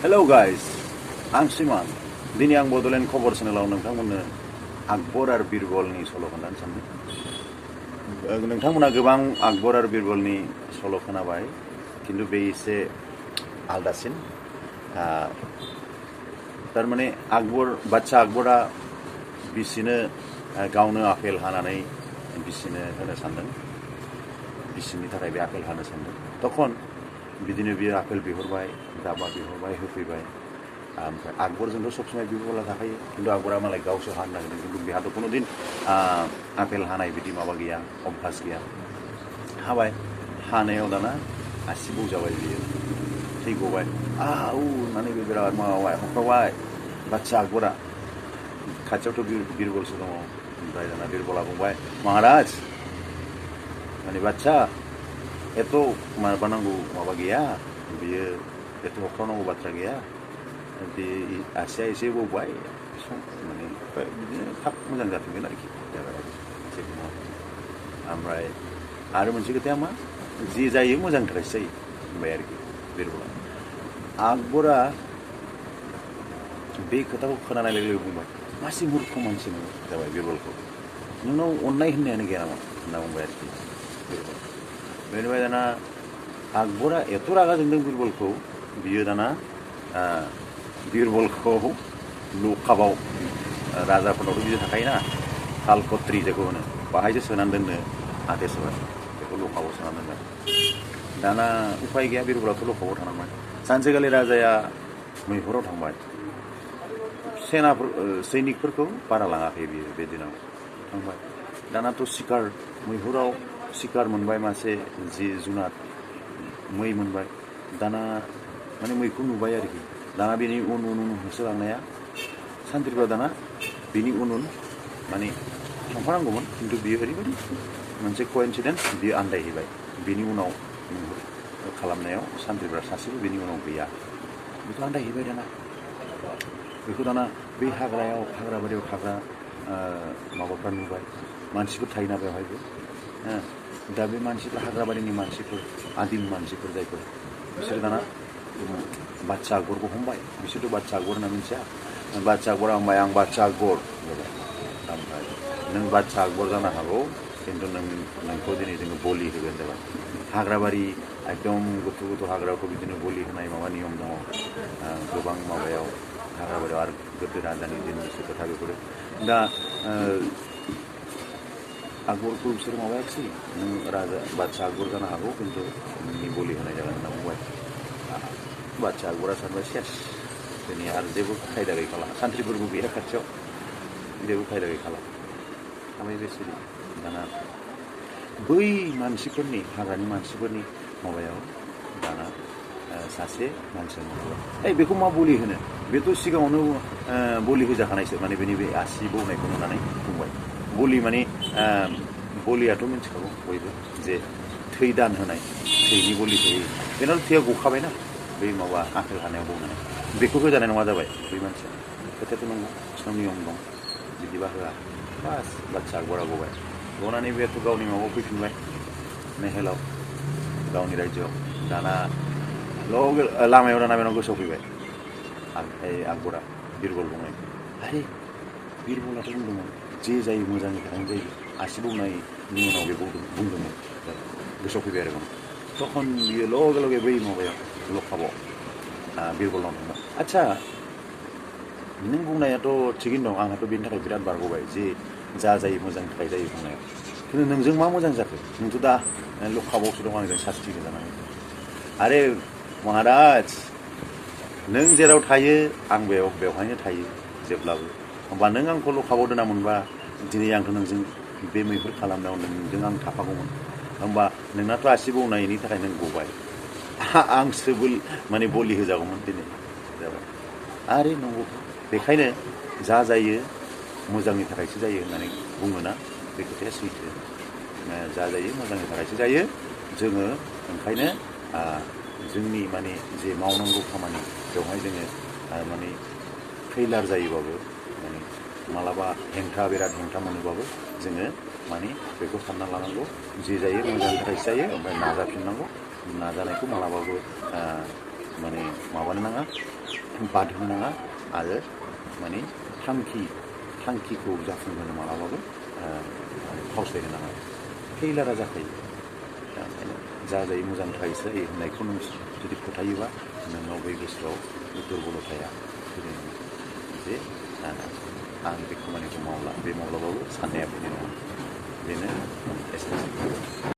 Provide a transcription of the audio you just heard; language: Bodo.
Hello guys, I'm Siman. Dini ang Bodoland खबर channel नोंथांमोननो आकबर आरो बिरबलनि सल' खोन्थानो सानदों। नोंथांमोना गोबां आकबर आरो बिरबलनि सल' खोनाबाय, खिन्थु बे एसे आलदासिन। थारमाने बादशाह आकबरा बिसिनो गावनो आपेल हानानै बिसिनो होनो सानदों, बिसिनि थाखाय बे आपेल हानो सानदों। तखन बिदिनो बियो आपेल बिहरबाय, दाबा बिहरबाय, होफैबाय। ओमफ्राय आकबरजोंथ' सब समाय बिहरला थाखायो, खिन्थु आकबरा मालाय गावसो हानो नागिरदों, खिन्थु बेहाथ' कुनु दिन आपेल हानाय बिदि माबा गैया, अभ्यास गैया। हाबाय, हानायाव दाना आसि बौजाबाय बियो, थै गबाय। होननानै बे बिराद माबाबाय, हख्रावबाय बादशाह आकबरा। खाथियावथ' बिरबलसो दङ। ओमफ्राय दाना बिरबला बुंबाय, महाराज माने बादशाह एथ' माबानांगौ माबा गैया, बियो एथ' हख्रावनांगौ बाथ्रा गैया। बे आसिया एसे बौबाय, माने बिदिनो थाब मोजां जाफिनगोन आरोखि। ओमफ्राय आरो मोनसे खोथाया मा, जे जायो मोजांनि थाखायसो जायो होनबाय आरोखि बिरबला। आकबरा बे खोथाखौ खोनानाय लोगो लोगो बुंबाय, मासे मुर्ख मानसि नोङो जाबाय बिरबलखौ, नोंनाव अननाय होननायानो गैया नामा होनना बुंबाय आरोखि बिरबल। बेनिफ्राय दाना आकबरा एथ' रागा जोंदों बिरबलखौ, बियो दाना बिरबलखौ लकाबाव, राजाफोरनावथ' बिदि थाखायोना तालकट्रि जायखौ होनो, बाहायसो सोनानै दोननो आदेश होबाय, बेखौ लकाबाव सोनानै दोनबाय। दाना उफाय गैया, बिरबलाथ' लकाबाव थानांबाय। सानसेखालि राजाया मैहुराव थांबाय, सैनिकफोरखौ बारा लाङाखै बियो बे दिनाव थांबाय। दानाथ' मैहुराव शिकार मोनबाय, मासे जि जुनार मै मोनबाय। दाना माने मैखौ नुबाय आरोखि। दाना बेनि उन उन होसोलांनाया सान्थ्रिफ्रा दाना बेनि उन माने थांफानांगौमोन, खिन्थु बियो ओरैबायदि मोनसे कइन्सिडेन्स, बियो आन्दायहैबाय। बेनि उनाव मैहुर खालामनायाव सान्थ्रिफ्रा सासेबो बेनि उनाव गैया, बेखौ आन्दायहैबाय। दाना बेखौ दाना बै हाग्रा बारियाव थाग्रा माबाफ्रा नुबाय, मानसिफोर थायोना बेवहायबो। दा बे मानसिफोर, हाग्राबारिनि मानसिफोर, आदिम मानसिफोर जायफोर, बिसोर दाना बादशाह आकबरखौ हमबाय। बिसोरथ' बादशाह आकबर होनना मिथिया। बादशाह आकबरा हमबाय, आं बादशाह आकबर जाबाय। ओमफ्राय नों बादशाह आकबर जानो हागौ, खिन्थु नोंखौ दिनै जोङो बलि होगोन जाबाय। हाग्राबारि एकदम गोथौ हाग्रायावथ' बिदिनो बलि होनाय माबा नियम दङ गोबां माबायाव, हाग्राबारियाव। आरो गोदो राजानि दिननि खोथा बेफोरो। दा आकबरखौ बिसोर माबायाखिसै, नों राजा बादशाह आकबर जानो हागौ, खिन्थु नोंनि बलि होनाय जागोन होनना बुंबाय। बादशाह आकबरा सानबाय, सेस, दिनै आरो जेबो खायदा गैखाला, सान्थ्रिफोरबो गैया खाथियाव, जेबो खायदा गैखाला, थाबाय बेसोरो। दाना बै मानसिफोरनि, हाग्रानि मानसिफोरनि माबायाव दाना सासे मानसिया नुबाय, बेखौ मा बलि होनो, बेथ' सिगाङावनो बलि होजाखानायसो। माने बेनि बे आसि बौनायखौ नुनानै बुंबाय, बलि माने बलियाथ' मिथिखागौ बयबो, जे थै दान होनाय, थैनि बलि होयो। बेनाव थैया गखाबायना बै माबा आपेल हानायाव बौनानै, बेखौ होजानाय नङा जाबाय बै मानसिया। खोथायाथ' नंगौ, बिसिनाव नियम दं, बिदिबा होआ। बास, बादशाह आकबरा गबाय। गनानै बेथ' गावनि माबायाव फैफिनबाय, मेहेलाव, गावनि रायजोआव। दाना लामायाव दाना बेनाव गोसोआव फैबाय आकबरा बिरबल बुंनायखौ। आरे, बिरबलाथ' बुंदोंमोन जे जायो मोजांनि थाखायनो जायो, आसि बौनायनि उनाव बे बुंदोंमोन। गोसोआव फैबाय आरो गावनो। तखन बियो लगे लगे बै माबायाव, लकाबाव बिरबलनाव थांबाय। आदसा, नों बुंनायाथ' थिगैनो दं, आंहाथ' बेनि थाखाय बिराद बारग'बाय, जे जा जायो मोजांनि थाखाय जायो बुंनाया। खिन्थु नोंजों मा मोजां जाखो? नोंथ' दा लकाबावसो दं, आंजों सास्ति होजानानै। आरे महाराज, नों जेराव थायो आं बेवहायनो थायो जेब्लाबो। होमबा नों आंखौ लकाबाव दोनामोनबा दिनै आंथ' नोंजों बे मैहुर खालामनायाव नोंजों आं थाफागौमोन। होमबा नोंनाथ' आसि बौनायनि थाखाय नों गबाय, आंसो माने बलि होजागौमोन दिनै जाबाय। आरे नंगौ, बेखायनो जा जायो मोजांनि थाखायसो जायो होननानै बुङोना, बे खोथाया सैथो। जा जायो मोजांनि थाखायसो जायो। जोङो ओंखायनो जोंनि माने जे मावनांगौ खामानि, बेवहाय जोङो माने फेइलार जायोबाबो, माने मालाबा बिराद हेंथा मोनोबाबो, जोङो माने बेखौ सानना लानांगौ, जे जायो मोजांनि थाखायसो जायो। ओमफ्राय नाजाफिननांगौ, नाजानायखौ मालाबाबो माने माबानो नाङा, बादहोनो नाङा आरो माने थांखिखौ जाफुंहोनो मालाबाबो फावसायनो नाङा। फेइलारा जाखायो। दा ओंखायनो जाजायो मोजां ट्राइसो जायो होननायखौ नों जुदि फोथायोबा नोंनाव बै गोसोआव दुरबलथाया फैनाय नङा जे आं बे खामानिखौ मावला, बे माब्लाबाबो साननाया फैनाय नङा। बेनो एसेनोसै।